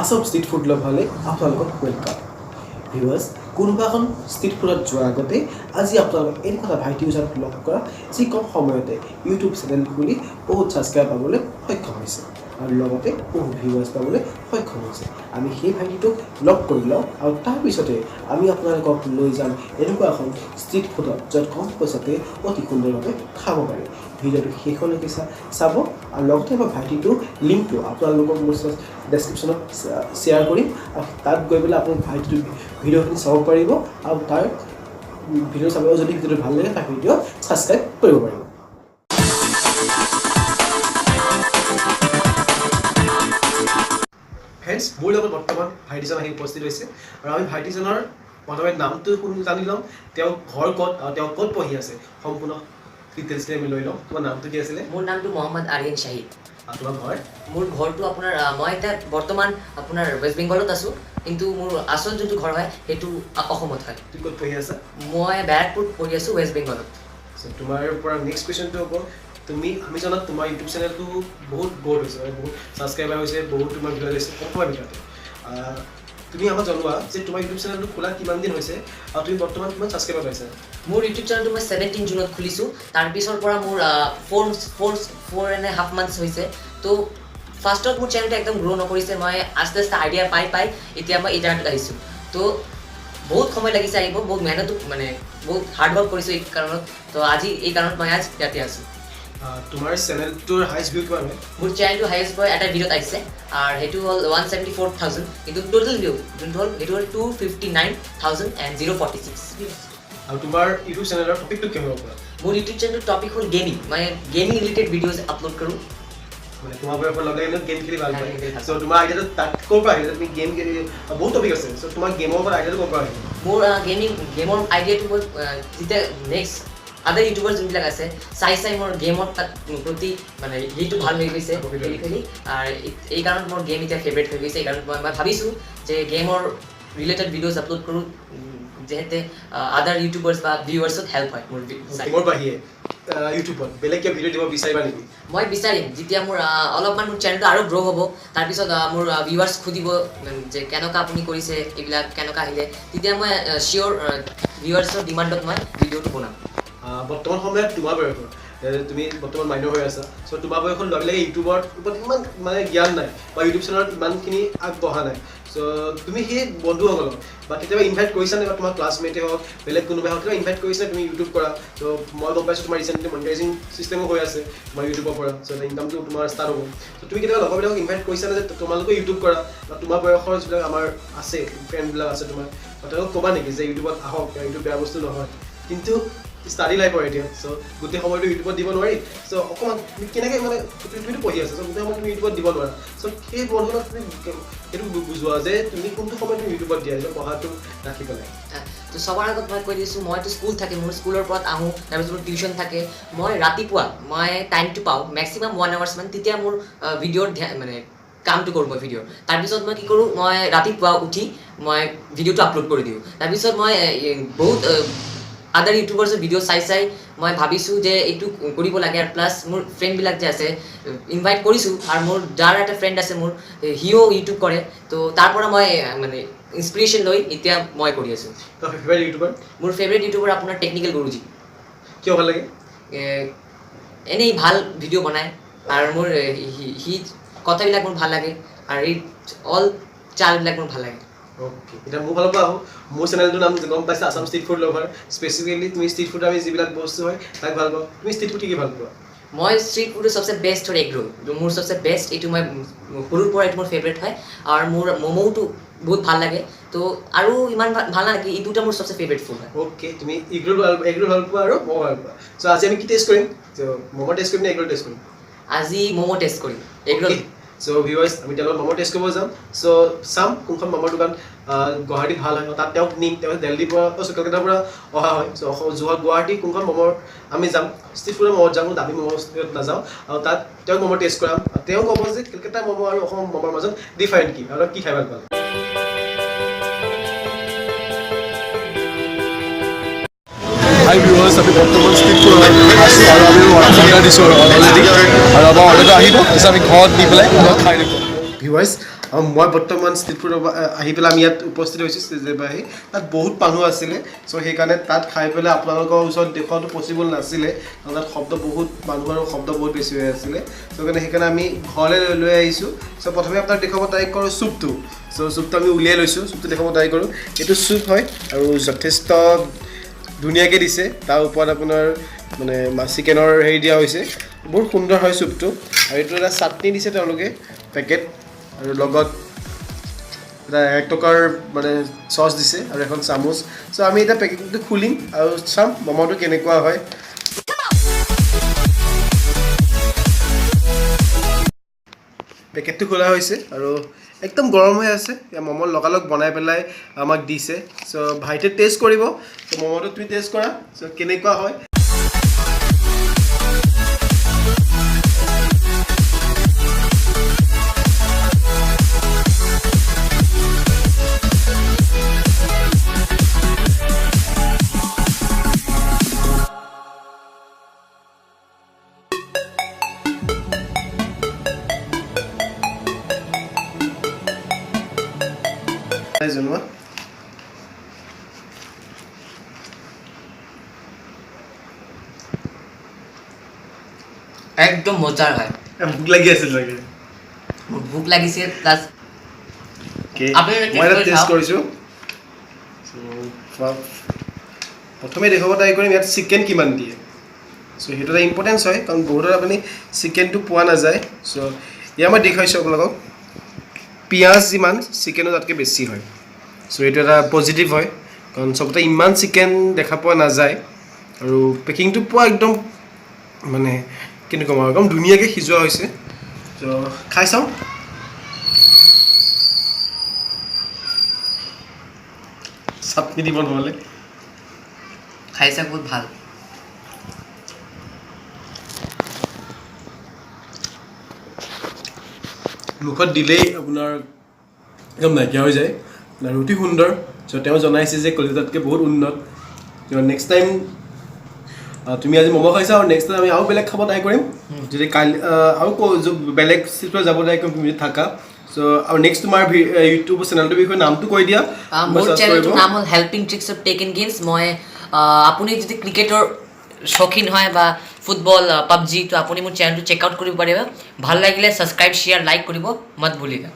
Assam street food লাভাৰলৈ আপোনালোকক welcome. Viewers, কোনোবা এখন ষ্ট্ৰীট ফুডত যোৱাৰ আগতে আজি আপোনালোকক এনেকুৱা এটা ভাইটি এজনক লগ কৰা, যি কম সময়তে ইউটিউব চেনেল খুলি বহুত ছাবস্ক্ৰাইব পাবলৈ সক্ষম হৈছে আৰু লগতে বহুত ভিউৱাৰ্ছ পাবলৈ সক্ষম হৈছে। আমি সেই ভাইটিটোক লগ কৰি লওঁ আৰু তাৰপিছতে আমি আপোনালোকক লৈ যাম এনেকুৱা এখন ষ্ট্ৰীট ফুডত, য'ত কম পইচাতে অতি সুন্দৰভাৱে খাব পাৰে। ভিডিঅ'টো শেষলৈকে চাব আৰু লগতে মই ভাইটিটোৰ লিংকটো আপোনালোকক মোৰ ডেছক্ৰিপশ্যনত শ্বেয়াৰ কৰিম আৰু তাত গৈ পেলাই আপুনি ভাইটিটোৰ ভিডিঅ'খিনি চাব পাৰিব আৰু তাৰ ভিডিঅ' চাব, যদি ভিডিঅ'টো ভাল লাগে তাৰ ভিডিঅ' ছাবস্ক্ৰাইব কৰিব পাৰিব। ফ্ৰেণ্ডছ, মোৰ লগত বৰ্তমান ভাইটিজন আহি উপস্থিত হৈছে আৰু আমি ভাইটিজনৰ প্ৰথমে নামটো শুনি জানি ল'ম, তেওঁ ঘৰ ক'ত আৰু তেওঁ ক'ত পঢ়ি আছে, সম্পূৰ্ণ ডিটেইলছখিনি আমি লৈ ল'ম। তোমাৰ নামটো কি আছিলে? মোৰ নামটো মহম্মদ আৰিয়ান শ্বাহিদ। আৰু তোমাৰ ঘৰ? মোৰ ঘৰটো আপোনাৰ মই এতিয়া বৰ্তমান আপোনাৰ ৱেষ্ট বেংগলত আছোঁ, কিন্তু মোৰ আচল যোনটো ঘৰ হয় সেইটো অসমত হয়। তুমি ক'ত পঢ়ি আছা? মই বেৰাকপুৰত পঢ়ি আছোঁ, ৱেষ্ট বেংগলত। চ' তোমাৰ পৰা নেক্সট কুৱেশ্যনটো হ'ব, তুমি আমি জনাত তোমাৰ ইউটিউব চেনেলটো বহুত গ্ৰ'থ হৈছে, মানে বহুত ছাবস্ক্ৰাইবাৰ হৈছে, বহুত তোমাৰ ভিউৱাৰ হৈছে কম সময়ৰ ভিতৰতে। তুমি আমাক জনোৱা যে তোমাৰ ইউটিউব চেনেলটো খোলা কিমান দিন হৈছে আৰু তুমি বৰ্তমান কিমান ছাবস্ক্ৰাইবাৰ পাইছা? মোৰ ইউটিউব চেনেলটো মই 17 জুনত খুলিছোঁ। তাৰপিছৰ পৰা মোৰ 4.5 months হৈছে। তো ফাৰ্ষ্টত মোৰ চেনেলটো একদম গ্ৰ' নকৰিছে। মই আস্তে আস্তে আইডিয়া পাই পাই এতিয়া মই এই জেগাটোত আহিছোঁ। তো বহুত সময় লাগিছে আহিব, বহুত মেহনতো, মানে বহুত হাৰ্ড ৱৰ্ক কৰিছোঁ এই কাৰণত। তো আজি এই কাৰণত মই আজ ইয়াতে আছোঁ। তোমাৰ চেনেলটোৰ হাইষ্ট ভিউ কিমান হয়? মোৰ চেনেলটো হাইয়েষ্ট বয় এটা ভিডিঅ'ত আহিছে আৰু সেইটো হ'ল 174,000, কিন্তু টোটেল ভিউ যোনটো হ'ল সেইটো হ'ল 259,046। আৰু তোমাৰ ইউটিউব চেনেলৰ টপিকটো কি হ'ব পৰা? মোৰ ইউটিউব চেনেলটোৰ টপিক হ'ল গেমিং। মই গেমিং ৰিলেটেড ভিডিঅ'জ আপলোড কৰোঁ। মানে তোমাৰ বয়সৰ লগে লগে গেম খেলি ভাল পায়। গেম খেলি ভাল। চ' তোমাৰ আইডিয়াটো তাত ক'ৰ পৰা আহিলে? তুমি গেম খেলি বহুত টপিক আছে, চ' তোমাৰ গেমৰ ওপৰত আইডিয়াটো ক'ৰ পৰা আহিলে? মোৰ গেমৰ আইডিয়াটো মই যেতিয়া নেক্সট আদাৰ ইউটিউবাৰ যোনবিলাক আছে চাই চাই মোৰ গেমৰ তাত প্ৰতি মানে সেইটো ভাল হৈ গৈছে খেলি খেলি আৰু এই কাৰণত মোৰ গেম এতিয়া ফেভৰেট হৈ গৈছে। এই কাৰণত মই ভাবিছোঁ যে গেমৰ ৰিলেটেড ভিডিঅ'জ আপলোড কৰোঁ, যিহেতু আদাৰ ইউটিউবাৰ্ছ বা ভিউৱাৰ্ছত হেল্প হয় মোৰ চাই। গেমৰ বাহিৰে ইউটিউবত বেলেগ কিবা ভিডিঅ' দিব বিচাৰিবা নেকি? মই বিচাৰিম, যেতিয়া মোৰ অলপমান মোৰ চেনেলটো আৰু গ্ৰ' হ'ব, তাৰপিছত মোৰ ভিউৱাৰ্ছ সুধিব যে কেনেকুৱা আপুনি কৰিছে, এইবিলাক কেনেকুৱা আহিলে, তেতিয়া মই চিয়'ৰ ভিউৱাৰ্ছৰ ডিমাণ্ডত মই ভিডিঅ'টো বনাম। বৰ্তমান সময়ত তোমাৰ বয়সৰ, তুমি বৰ্তমান মাইনৰ হৈ আছা, চ' তোমাৰ বয়সৰ ল'ৰাবিলাকে ইউটিউবৰ ওপৰত ইমান মানে জ্ঞান নাই বা ইউটিউব চেনেলত ইমানখিনি আগবঢ়া নাই। চ' তুমি সেই বন্ধুসকলক বা কেতিয়াবা ইনভাইট কৰিছা নে, বা তোমাৰ ক্লাছমেটে হওক, বেলেগ কোনোবাই হওক, কেতিয়াবা ইনভাইট কৰিছা তুমি ইউটিউব কৰা? চ' মই গম পাইছোঁ তোমাৰ ৰিচেণ্টলি মনিটাইজিং চিষ্টেমো হৈ আছে তোমাৰ ইউটিউবৰ পৰা, চ' ইনকামটো তোমাৰ ষ্টাৰ্ট হ'ব। চ' তুমি কেতিয়াবা লগৰবিলাকক ইনভাইট কৰিছা নে যে তোমালোকে ইউটিউব কৰা, বা তোমাৰ বয়সৰ যিবিলাক আমাৰ আছে, ফ্ৰেণ্ডবিলাক আছে তোমাৰ, বা তেওঁলোকক ক'বা নেকি যে ইউটিউবত আহক, ইউটিউব বেয়া বস্তু নহয়, কিন্তু ষ্টাডি লাইফৰ এতিয়া, চ' গোটেই সময়টো ইউটিউবত দিব নোৱাৰি, চ' অকণমান তুমি কেনেকৈ মানে তুমিতো পঢ়ি আছা, চ' গোটেই সময় তুমি ইউটিউবত দিব নোৱাৰা, চ' সেই বন্ধুক তুমি সেইটো বুজোৱা যে তুমি কোনটো সময়ত তুমি ইউটিউবত দিয়া, নিজৰ পঢ়াটো ৰাখি পেলাই। তো চবৰ আগত মই কৈ দিছোঁ, মইতো স্কুল থাকে মোৰ, স্কুলৰ পৰা আহোঁ, তাৰপিছত মোৰ টিউশ্যন থাকে। মই ৰাতিপুৱা মই টাইমটো পাওঁ মেক্সিমাম ওৱান আৱাৰ্ছমান, তেতিয়া মোৰ ভিডিঅ'ৰ ধ্যান মানে কামটো কৰোঁ মই ভিডিঅ'ৰ। তাৰপিছত মই কি কৰোঁ, মই ৰাতিপুৱা উঠি মই ভিডিঅ'টো আপলোড কৰি দিওঁ। তাৰপিছত মই বহুত আদাৰ ইউটিউবাৰ্ছৰ ভিডিঅ' চাই চাই মই ভাবিছোঁ যে এইটো কৰিব লাগে। আৰু প্লাছ মোৰ ফ্ৰেণ্ডবিলাক যে আছে, ইনভাইট কৰিছোঁ। আৰু মোৰ যাৰ এটা ফ্ৰেণ্ড আছে মোৰ, সিও ইউটিউব কৰে, তো তাৰ পৰা মই মানে ইনস্পিৰেশ্যন লৈ এতিয়া মই কৰি আছোঁ। তোমাৰ ফেভৰেট ইউটিউবাৰ? মোৰ ফেভৰেট ইউটিউবাৰ আপোনাৰ টেকনিকেল গুৰুজী। কিয় ভাল লাগে? এনেই ভাল ভিডিঅ' বনায় আৰু মোৰ সি কথাবিলাক মোৰ ভাল লাগে আৰু এই অল চালবিলাক মোৰ ভাল লাগে। অ'কে, এতিয়া মোৰ ফালৰ পৰা আহোঁ। মোৰ চেনেলটোৰ নাম গম পাইছা, Assam street food lover. Specifically তুমি ষ্ট্ৰীট ফুড আমি যিবিলাক বস্তু হয় তাক ভাল পাওঁ। তুমি ষ্ট্ৰীট ফুড কি কি ভাল পোৱা? মই ষ্ট্ৰীট ফুডৰ চবচে বেষ্ট হ'ল এগ ৰোল। মোৰ চবচে বেষ্ট এইটো, মই সৰুৰ পৰা এইটো মোৰ ফেভৰেট হয়। আৰু মোৰ ম'ম'টো বহুত ভাল লাগে। তো আৰু ইমান ভাল নালাগে, এই দুটা মোৰ চবচে ফেভৰেট ফুড হয়। অ'কে, তুমি এগ ৰোল ভাল পোৱা আৰু ম'ম' ভাল পোৱা। চ' আজি আমি কি টেষ্ট কৰিম? চ' ম'ম' টেষ্ট কৰিম নে এগ ৰোল টেষ্ট কৰিম? আজি ম'ম' টেষ্ট কৰিম, এগ ৰোল। চ' ভিউৱাৰ্ছ, আমি তেওঁৰ লগত ম'ম' টেষ্ট কৰিব যাম। চ' চাম কোনখন ম'মৰ দোকান গুৱাহাটীত ভাল হয়। তাত তেওঁক নিম। তেওঁ দেলহিৰ পৰা, কলকাতাৰ পৰা অহা হয়। চ' অসম যোৱা গুৱাহাটী কোনখন ম'মৰ আমি যাম, ষ্ট্ৰীট ফুডৰ ম'মত যাম, দামী ম'ম' নাযাওঁ। আৰু তাত তেওঁক ম'ম' টেষ্ট কৰাম আৰু তেওঁ ক'ব যে কলকাতা ম'ম' আৰু অসম ম'মৰ মাজত ডিফাৰেণ্ট কি আৰু কি খাই ভাল পালে। হাই ভিউৱাৰ্ছ, আমি বৰ্তমান ষ্ট্ৰীট ফুডত আছোঁ আৰু আমি অৰ্ডাৰ দিছোঁ আৰু অলৰেডি আৰু আমাৰ অৰ্ডাৰটো আহিব, তাৰপিছত আমি ঘৰত নি পেলাই ঘৰত খাই দিব। ভিউৱাৰ্ছ, আৰু মই বৰ্তমান ষ্ট্ৰীট ফুডৰ আহি পেলাই আমি ইয়াত উপস্থিত হৈছোঁ ষ্ট্ৰীট আহি। তাত বহুত মানুহ আছিলে, চ' সেইকাৰণে তাত খাই পেলাই আপোনালোকৰ ওচৰত দেখুৱাটো পচিবল নাছিলে, কাৰণ তাত শব্দ বহুত, মানুহৰ শব্দ বহুত বেছি হৈ আছিলে। চ' সেইকাৰণে আমি ঘৰলৈ লৈ আহিছোঁ। চ' প্ৰথমে আপোনাক দেখুৱাব ট্ৰাই কৰোঁ চুপটো। চ' চুপটো আমি উলিয়াই লৈছোঁ, চুপটো দেখুৱাব ট্ৰাই কৰোঁ। এইটো চুপ হয় আৰু যথেষ্ট ধুনীয়াকৈ দিছে। তাৰ ওপৰত আপোনাৰ মানে চিকেনৰ হেৰি দিয়া হৈছে, বহুত সুন্দৰ হয় চুপটো। আৰু এইটো এটা চাটনি দিছে তেওঁলোকে পেকেট, আৰু লগত এটা 1 টকাৰ মানে চচ দিছে আৰু এখন চামুচ। চ' আমি এতিয়া পেকেটটো খুলিম আৰু চাম ম'ম'টো কেনেকুৱা হয়। পেকেটটো খোলা হৈছে আৰু একদম গৰম হৈ আছে। ম'ম' লগালগ বনাই পেলাই আমাক দিছে। চ' ভাইটিয়ে টেষ্ট কৰিব। চ' ম'ম'টো তুমি টেষ্ট কৰা, চ' কেনেকুৱা হয়। জনোৱা একদম মজাৰ হয়। ভোক লাগি আছিল চাগে? মোৰ ভোক লাগিছে, প্লাছ মই এটা টেষ্ট কৰিছোঁ। প্ৰথমে দেখুৱাব ট্ৰাই কৰিম ইয়াত চিকেন কিমান দিয়ে। চ' সেইটো এটা ইম্পৰ্টেঞ্চ হয়, কাৰণ বহুতত আপুনি চিকেনটো পোৱা নাযায়। চ' ইয়াৰ মই দেখুৱাইছোঁ আপোনালোকক, পিঁয়াজ যিমান চিকেনো তাতকৈ বেছি হয়। চ' এইটো এটা পজিটিভ হয়, কাৰণ চবতে ইমান চিকেন দেখা পোৱা নাযায়। আৰু পেকিংটো পোৱা একদম মানে কেনেকুৱা আৰু একদম ধুনীয়াকৈ সিজোৱা হৈছে। চ' খাই চাওঁ। চাটনি দিব নহ'লে। খাই চাওক, বহুত ভাল। মুখত দিলেই আপোনাৰ একদম নাইকিয়া হৈ যায় আৰু অতি সুন্দৰ। চ' তেওঁ জনাইছে যে কলিকতাতকৈ বহুত উন্নত। নেক্সট টাইম তুমি আজি ম'ম' খাইছা আৰু নেক্সট টাইম আমি আৰু বেলেগ খাব ট্ৰাই কৰিম। যদি কাইলৈ আৰু বেলেগ চিটত যাব ট্ৰাই কৰিম, তুমি থাকা। চ' আৰু নেক্সট তোমাৰ ইউটিউব চেনেলটোৰ বিষয়ে নামটো কৈ দিয়া। মোৰ চেনেলটোৰ নাম হ'ল helping tricks of tech and games. মই আপুনি যদি ক্ৰিকেটৰ শৌখিন হয় বা ফুটবল, পাবজি, তো আপুনি মোৰ চেনেলটো চেক আউট কৰিব পাৰিব। ভাল লাগিলে ছাবস্ক্ৰাইব, শ্বেয়াৰ, লাইক কৰিব মত ভুলিবা।